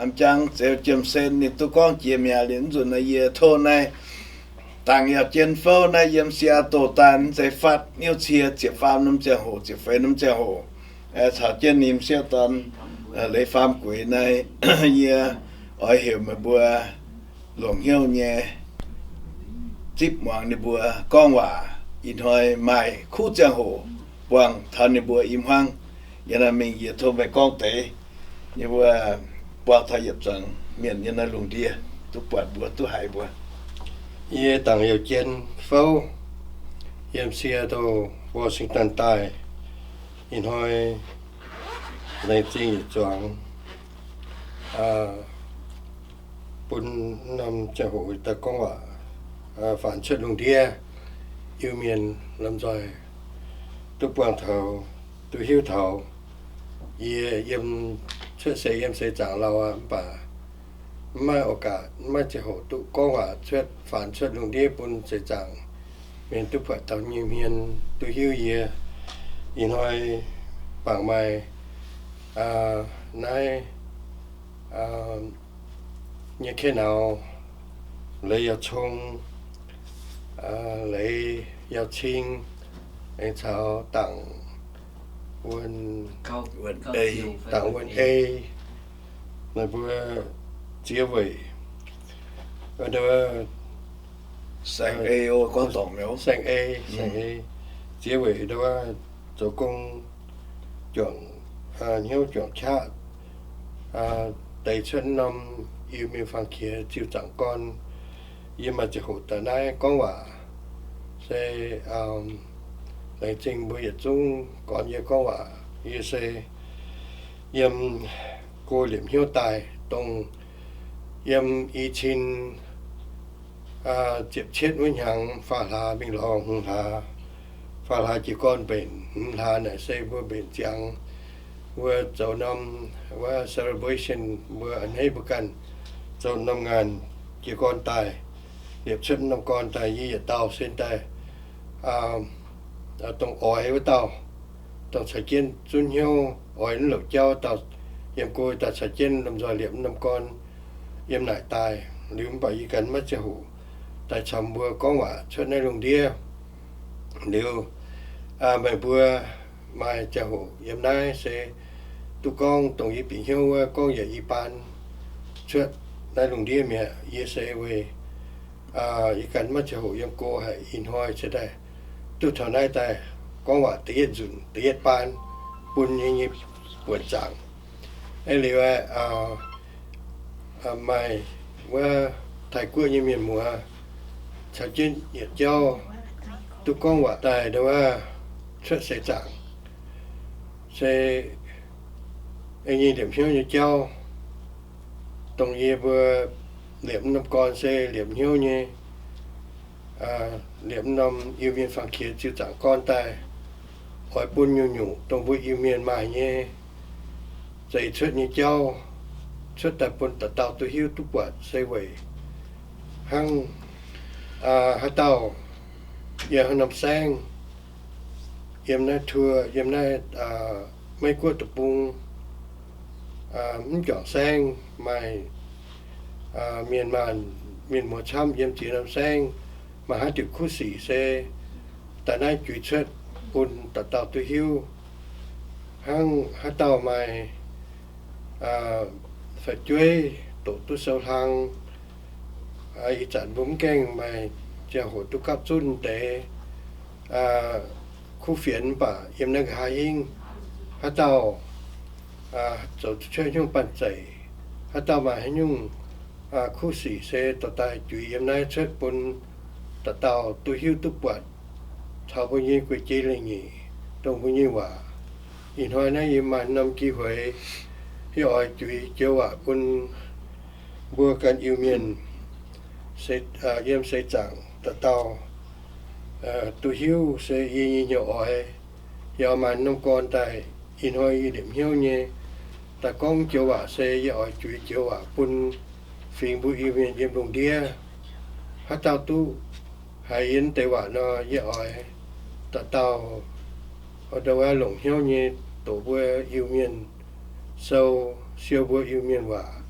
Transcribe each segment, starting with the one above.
m'jang zeux jiem-sen ninh duqv gorngv jiex mi'aqv. Liuz nzunc naaiv yie tov naaiv dangc yauh jien fouv naaiv yiem Seattle daaih, mv zeiz fatv niuv cie ziepc faam norm ziangh hoc, ziepc feix norm ziangh hoc, caux jienv ninh m'sieqv dorn, leiz faam gueix naaiv, yie oix heuc meih mbuo longc hnyouv nyei zipv muangx ninh mbuo gorngv waac. Ih hnoi maaih kuv ziangh hoc buangh taux ninh mbuo i hmuangv. Yiem naaiv mingh yie tov meih gorngv deix, yie mbuo buangh taux yietc zuangx mienh yiem naaiv lungh ndiev duqv buatc mbuo, duqv haiz mbuo. Yie dangc yauh jien fouv, yiem Seattle, Washington daaih. Ih hnoi laengz zingh yietc zuangx bun norm ziangh hoc daaih gorngv waac faanx cuotv lungh ndiev. Iu-Mienh lomh nzoih duqv buangh taux, duqv hiuv taux. Yie yiem cuotv seix yiem seix zaangc lauh aqv, mv baac mv maaih โอกาส, mv maaih ziangh hoc duqv gorngv waac cuotv, faanx cuotv lungh ndiev bun seix zaangc mienh duqv buatc dauh nyei hmien, duqv hiuv yie. Ih hnoi bangc maaih naaiv nyei kei nauz, Leiz Yauh Cong, Leiz Yauh Cing, aengx caux Dangc Wuonh, Dangc Wuonh Ei, meih mbuo ziex weic, Saeng Ei, Saeng Ei, Saeng Ei, ziex weic ndau wuov zoux gong juangc hnyouv juangc qaqv deix cuotv norm Iu-Mienh Faang-Qiex ziuh zaangc gorn. Yie maaih ziangh hoc daaih naaiv gorngv waac se laengz zingh mbuo yietc zungv gorngv yie gorngv waac. Yie se yiem go liepc hnyouv daaih, dongh yiem i cin ziepc cietv wuov hnyangx faam hlaax mingh lorz hmz hlaax, faam hlaax jiez gorn mbenc, hmz hlaax naaic se mbuo mbenc ziangx, mbuo zoux norm wuov celebration, mbuo a'hneiv mbuo ganh zoux norm ngaanh jiez gorn daaih, liepc cuotv norm gorn daaih, yie yietc dauh sin daaih dongh oix wuov dauh, dongh caux jienv zunv hnyouv oix mv louc jauv dauh, yiem go daaih caux jienv lomh nzoih liepc norm gorn yiem naaic daaih. Liuz mv baac yie ganh maiv ziangh hoc daaih camx mbuo gorngv waac cuotv naaiv lungh ndiev. Liuz meih mbuo maaih ziangh hoc yiem naaiv se duqv gorngv dongh yie bieqc hnyouv wuov gorngv yaac i baan cuotv naaiv lungh ndiev mi'aqv. Yie se weic yie ganh maiv ziangh hoc yiem go haic, ih hnoi se daaih duqv taux naaiv daaih gorngv waac da'yietv nzunc da'yietv baan bun yie nyei buonc zaangc. Aa liuz aeqv, maaih wuov Taiv-Guoqv nyei mienh muoz caux jienv yietc jauv duqv gorngv waac daaih ndau wuov cuotv seix zaangc, se yie nyei liepc hnyouv nyei jauv. Dongh yie mbuo liepc norm gorn se liepc hnyouv nyei, liepc norm Iu-Mienh Faang-Qiex ziuh zaangc gorn daaih, oix bun nyungc-nyungc dongh mbuo Iu-Mienh maaih nyei zeix cuotv nyei jauv cuotv daaih bun dauh dauh duqv hiuv duqv buatc se weic hnangv haaix dauh yiem haaix norm saengv, yiem naaiv tuo, yiem naaiv Meiv Guoqv deic-bung, mv juangc saengv maaih mienh maanh, mienh muoz camv yiem ziex norm saengv, maaih haaix diuc kuv sic se daaih naaiv juix cuotv bun dauh dauh duqv hiuv. Hnangv haaix dauh maaih fu'jueiv doqc duqv sou hlang, ih zanc mbuo mv gaengh maaih ziangh hoc duqv gapv zunv deix kuv fienx, mv baac yiem naaiv nqa'haav hingv, haaix dauh zoux cuotv hnyouv banh zeic, haaix dauh maaih haaix nyungc kuv sic se dorh daaih juix yiem naaiv cuotv bun dauh dauh duqv hiuv duqv buatc taux mbuo nyei guei-jei lengh nyeic dongh mbuo nyei waac. Ih hnoi naaiv yie maaih norm ji hueix, yie oix juix joux waac bun mbuo ganh Iu-Mienh yiem seix zaangc dauh dauh duqv hiuv se yie nyei hnyouv oix. Yie oix maaih norm gorn daaih, ih hnoi yie liepc hnyouv nyei daaih gorngv joux waac se yie oix juix joux waac bun fingx mbuo Iu-Mienh yiem lungh ndiev. Haaix dauh duqv haiz yie deix waac nor, yie oix dauh dauh ndau wuov longc hnyouv nyei doqc mbuo Iu-Mienh sou, siou mbuo Iu-Mienh waac.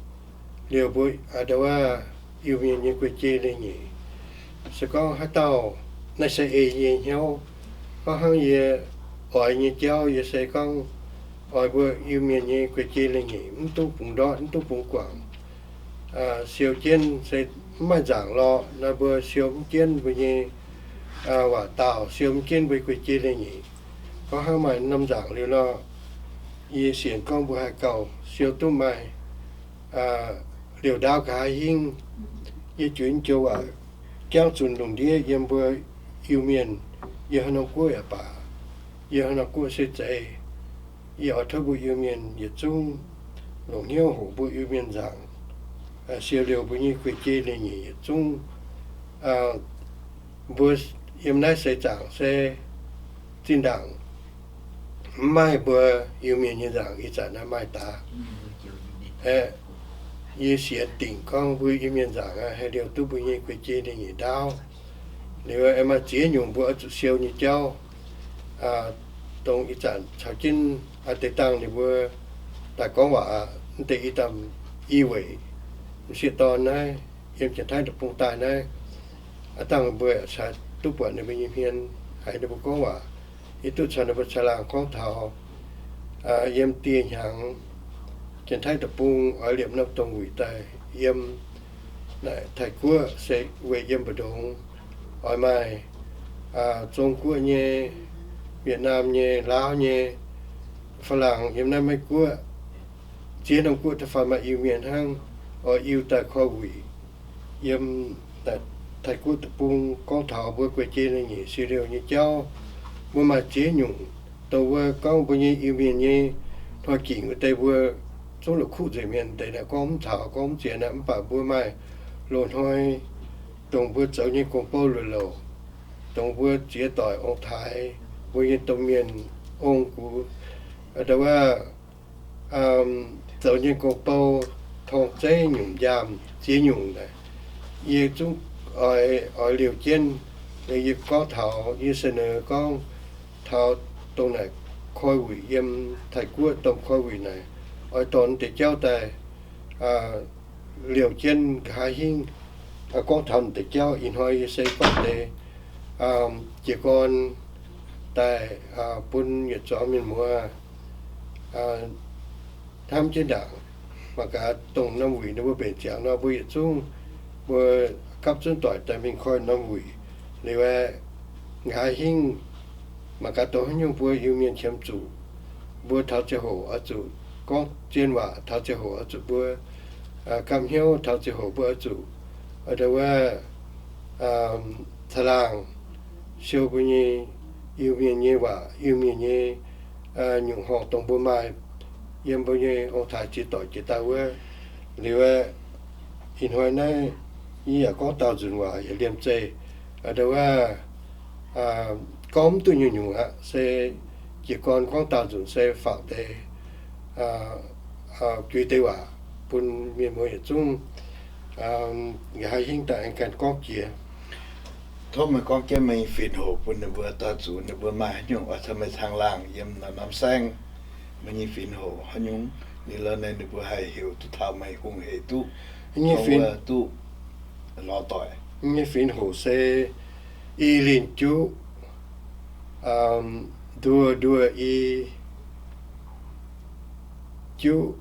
liouh mbuo a'nda'wuov Iu-Mienh nyei guei-jei leiz-nyeic. Se gorngv haaix dauh naaiv se ei yie nyei hnyouv, gorngv hnangv yie oix nyei jauv, yie se gorngv oix mbuo Iu-Mienh nyei guei-jei leiz-nyeic mv duqv bungx ndortv, mv duqv bungx guangc. Siou jienv se mv maaih nzaangc lorqc nor, mbuo siou mv jienv mbuo nyei waac dauh, siou mv jienv mbuo guei-jei leiz-nyeic. Gorngv hnangv maaih norm nzaangc liuz nor, yie sienx gorngv mbuo haih gauh siou duqv maaih liouh ndaauv nqa'haav hingv. Yie juix joux waac jangv zunh lungh ndiev yiem mbuo Iu-Mienh, yiem haaix norm guoqv yaac baac, yiem haaix norm guoqv se zeiz, yie oix tov mbuo Iu-Mienh yietc zungv longc hnyouv hoqc mbuo Iu-Mienh nzaangc, siou liouh mbuo nyei guei-jei leiz-nyeic yietc zungv. Mbuo yiem naaiv seix zaangc se zinh ndaangc mv maaih mbuo Iu-Mienh nyei nzaangc ih zanc naaiv maaih daaih. Yie sienx dingc gorngv mbuo Iu-Mienh nzaangc haih liouh duqv mbuo nyei guei-jei leiz-nyeic ndaauv. Liuz aengx maaih ziex nyungc mbuo oix zuqc siou nyei jauv, dongh ih zanc caux jienv deix dangh ninh mbuo daaih gorngv waac aqv. Mv deix i damh i weic m'sieqv dorn naaiv yiem Janx-Taiv Deic-Bung daaih naaiv, aav dangh mbuo caux duqv buatc ninh mbuo nyei hmien, haiz ninh mbuo gorngv waac. Yie duqv caux ninh mbuo caangh laangh gorngv taux yiem dieh hnyangx Janx-Taiv Deic-Bung oix liepc norm dongh wuic daaih yiem naaic Taiv-Guoqv se weic yiem mbu'ndongx oix maaih Zong-Guoqv nyei, Wietc Naamh nyei, Laauv nyei, Faa-laangx yiem naaiv Meiv-Guoqv, ziex norm guoqv da'faanh maaih Iu-Mienh hnangv, oix Iu daaih koi wuic yiem Taiv-Guoqv deic-bung. Gorngv taux mbuo guei-jei leiz-nyeic siou liouh nyei jauv, mbuo maaih ziex nyungc dongh mbuo gorngv mbuo nyei Iu-Mienh nyei hnoi-gingc wuov deix mbuo zungv la'kuqv nzengc mienh deix naaic gorngv mv caux gorngv mv ziex naaic, mv baac mbuo maaih loz-hnoi dongh mbuo zoux nyei gong-bou luoqc louc, dongh mbuo ziex doic ong-taaix, mbuo nyei domh mienh ong-gux, ndo wuov, zoux nyei gong-bou, torng zeiv nyungc, njaamv ziex nyungc naaic, yie zungv oix, oix liouh jienv. Yie gorngv taux, yie se nor gorngv taux dongh naaic koi wuic yiem Taiv-Guoqv, domh koi wuic naaic, oix dorh deix jauv daaih liouh jienv nqa'haav hingv gorngv taux deix jauv. Ih hnoi yie se gorngv deix jiez gorn daaih bun yietc zuangx mienh muoz hnamv jienv ndaangc. Mangc gaax dongh norm wuic ninh mbuo mbenc ziangx nor, mbuo yietc zungv mbuo gapv zunv doic daaih mingh koi norm wuic. Liuz aeqv, nqa'haav hingv mangc gaax dongh haaix nyungc mbuo Iu-Mienh qiemx zuqc, mbuo taux ziangh hoc oix zuqc gorngv zien waac, taux ziangh hoc oix zuqc mbuo gapv hnyouv, taux ziangh hoc mbuo oix zuqc ndo wuov caangh laangh siou mbuo nyei Iu-Mienh nyei waac, Iu-Mienh nyei nyungc horngh dongh mbuo maaih yiem mbuo nyei ong-taaix ziex doic jiex daaih wuov. Liuz aeqv, ih hnoi naaiv yie yaac gorngv daauh nzunc waac yaac liemh zeih ndo wuov gorngv mv duqv nyungc-nyungc aqv, se jiez gorn gorngv daauh nzunc se fangx deix, juix deix waac bun mienh muoz yietc zungv nqa'haav hingv daaih aengx ganh gorngv jiex. Tov meih gorngv jienv meih nyei fingx hoc bun ninh mbuo daaih zuqc ninh mbuo maaih haaix nyungc oix caux meih caangh laangh yiem norm saengv. Meih nyei fingx hoc haaix nyungc, ninh lorz naaiv ninh mbuo haih heuc duqv taux meih, hungh hec duqv, duqv lorz doic. Nyei fingx hoc se i linh juqv, nduoh nduoh i, juqv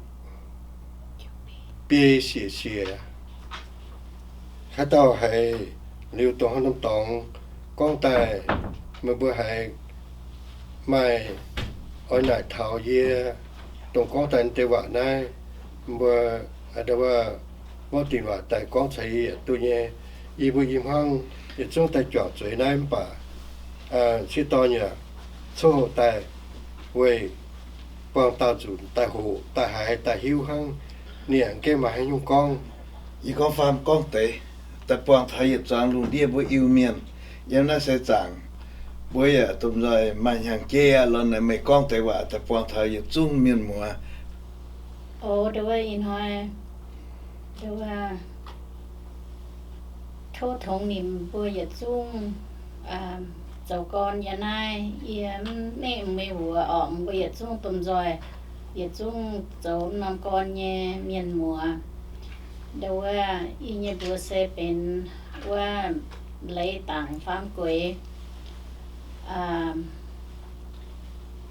biei siec siec. Haaix dauh haiz liuz dongh haaix norm dorngx gorngv daaih, meih mbuo haiz maaih oix naaic taux yie dongh gorngv daaih deix waac naaiv, mbuo ndo wuov mborqv dinc waac daaih gorngv caux yie yaac duqv nyei. Yie mbuo i hmuangv yietc zungv daaih juangc zueiz naaiv mv baac sieqv dorn yaac coqv hoc daaih weic buangh daauh nzunc daaih hoqc daaih haiz daaih hiuv hnangv, ninh yaac mv gaengh maaih haaix nyungc gorngv. Yie gorngv faam gorngv deix, daaih buangh taux yietc zuangx lungh ndiev mbuo Iu-Mienh yiem naaiv seix zaangc, mbuo yaac domh nzoih maaih hnyangx-jeiv aqv. Lorz naaic meih gorngv deix waac daaih buangh taux yietc zungv mienh muoz. O, ndo wuov ih hnoi, ndo wuov tov tongx nimc mbuo yietc zungv zoux gorn yiem naaiv. Yie mv mengh meih wuov orqc, mbuo yietc zungv domh nzoih, yietc zungv zoux norm gorn nyei mienh muoz. Ndau wuov yie nyei mbuox se benx wuov Leiz Dangc Faam Gueix.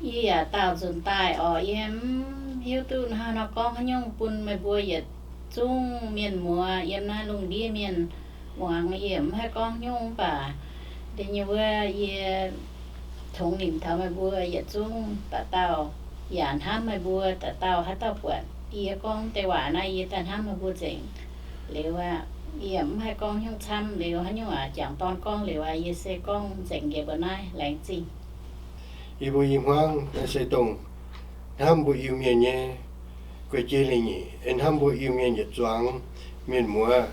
Yie yaac daauh nzunc daaih orqc, yie mv hiuv duqv hnangv haaix nor gorngv haaix nyungc bun meih mbuo yietc zungv mienh muoz yiem naaiv lungh ndiev mienh muangx. Yie mv haih gorngv nyungc, mv baac da'nyeic wuov yie tongx nimc taux meih mbuo yietc zungv dauh dauh, yaac hnamv meih mbuo dauh dauh. Haaix dauh buatc yie gorngv deix waac naaiv, yie daaih hnamv meih mbuo nzengc. Liuz aqv, yie mv haih gorngv nyungc camv. Liuz haaix nyungc aac, jangc dorn gorngv. Liuz aqv, yie se gorngv nzengc njiec mbuo naaiv. Laengz zingh. Yie mbuo i hmuangv naaiv se dongh hnamv mbuo Iu-Mienh nyei guei-jei leiz-nyeic, hnamv mbuo Iu-Mienh yietc zuangx mienh muoz,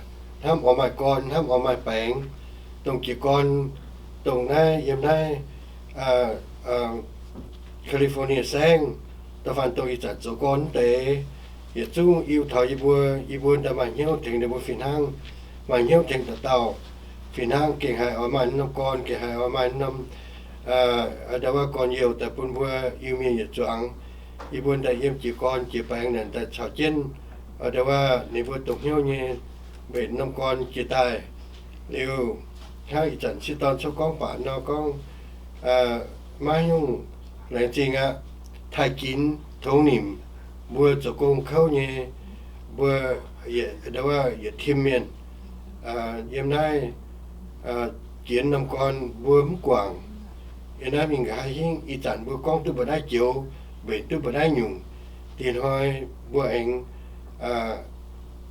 hnamv oix maaih gorn, hnamv oix maaih baengx, dongh jiez gorn, dongh naaiv yiem naaiv California saengv, da'faanh dongh ih zanc zoux gorn wuov deix, yietc zungv Iu taux yie mbuo. Yie mbuo daaih maaih hnyouv tengx ninh mbuo fih hnangv, maaih hnyouv tengx dauh dauh fih hnangv. Gengh haiz oix maaih norm gorn, gengh haiz oix maaih norm, ndau wuov gorn-youh daaih bun mbuo Iu-Mienh yietc zuangx. Yie mbuo daaih yiem jiez gorn jiez baengx naaic daaih caux jienv, ndau wuov ninh mbuo dongh hnyouv nyei mbenc norm gorn jiex daaih. Liuz hnangv ih zanc sieqv dorn cuotv gorngv baac nor gorngv, maiv nyungc, laengz zingh aqv. Taaih ginx tongx nimc mbuo zoux gong kouv nyei, mbuo yietc, ndau wuov yietc tim mienh yiem naaiv jienv norm gorn mbuo mv guangc. Yiem naaiv mingh nqa'haav hingv ih zanc mbuo gorngv duqv mbuo naaiv joux, mbenc duqv mbuo naaiv nyungc, diex hnoi mbuo aengx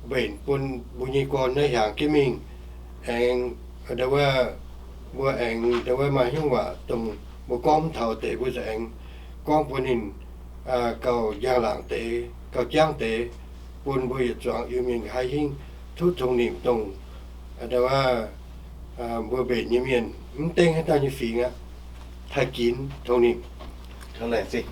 mbenc bun mbuo nyei gorn naaiv hiaangx jienv mingh. Aengx ndau wuov mbuo aengx ndau wuov maaih hnyouv waac dongh mbuo gorngv mv taux deix, mbuo za'aengx gorngv bun ninh gauh njang-laangc deix, gauh jangv deix, bun mbuo yietc zuangx Iu-Mienh nqa'haav hingv duqv tongx nimc dongh ndau wuov mbuo mbenc nyei mienh, mv dengv haaix dauh nyei fingx aqv. Taaih ginx tongx nimc. Laengz zingh.